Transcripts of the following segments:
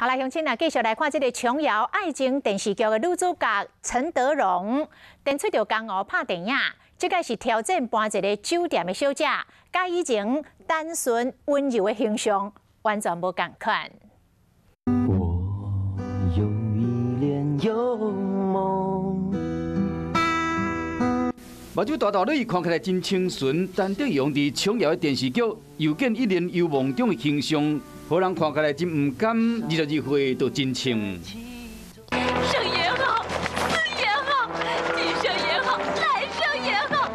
好來，鄉親啊，繼續來看這个瓊瑤愛情電視劇的女主角陳德容，展出著江湖拍電影，這擺是挑戰扮一个酒店的小姐，佮以前單純溫柔的形象完全無仝款。我有一臉幽夢。目睭大大蕊看起來真清純，陳德容佇瓊瑤的電視劇《又見一蓮幽夢》中的形象，予人看起來真毋甘，22歲就真穿。生也好，死也好，今生也好，來生也好，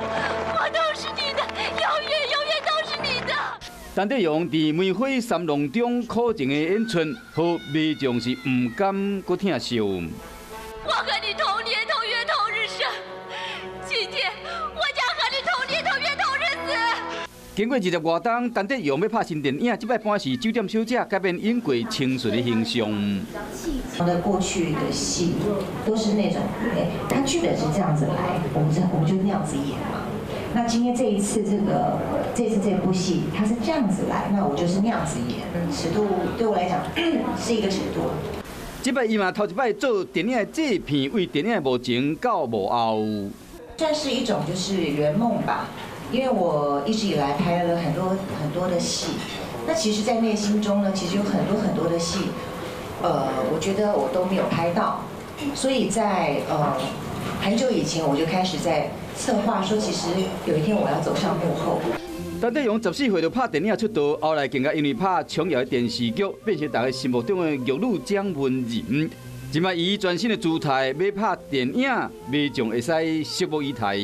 我都是你的，永遠永遠都是你的。陳德容佇《梅花三弄》中苦情的演出，予民眾是毋甘閣疼惜。我和你同年同月同日生，今天我將和你同年同月同日死。經過20外冬，陳德容欲拍新電影，這擺扮是酒店小姐，改變演過清純的形象。我的過去的戲都是那種，哎，他劇本是這樣子來，我們就那樣子演嘛。那今天這一次這個這次這部戲，他是這樣子來，那我就是那樣子演。尺度對我來講是一個尺度。這擺伊嘛頭一擺做電影的製片，為電影的幕前到幕後，算是一種就是圓夢吧。因為我一直以來拍了很多很多的戲，那其實，在內心中呢，其實有很多很多的戲，我覺得我都沒有拍到，所以在很久以前我就開始在策劃，說其實有一天我要走上幕後。陳德容14歲就拍電影出道，後來更加因為拍瓊瑤的電視劇，變成大家心目中的玉女蔣文仁。這擺以全新的姿態欲拍電影，民眾會使拭目以待。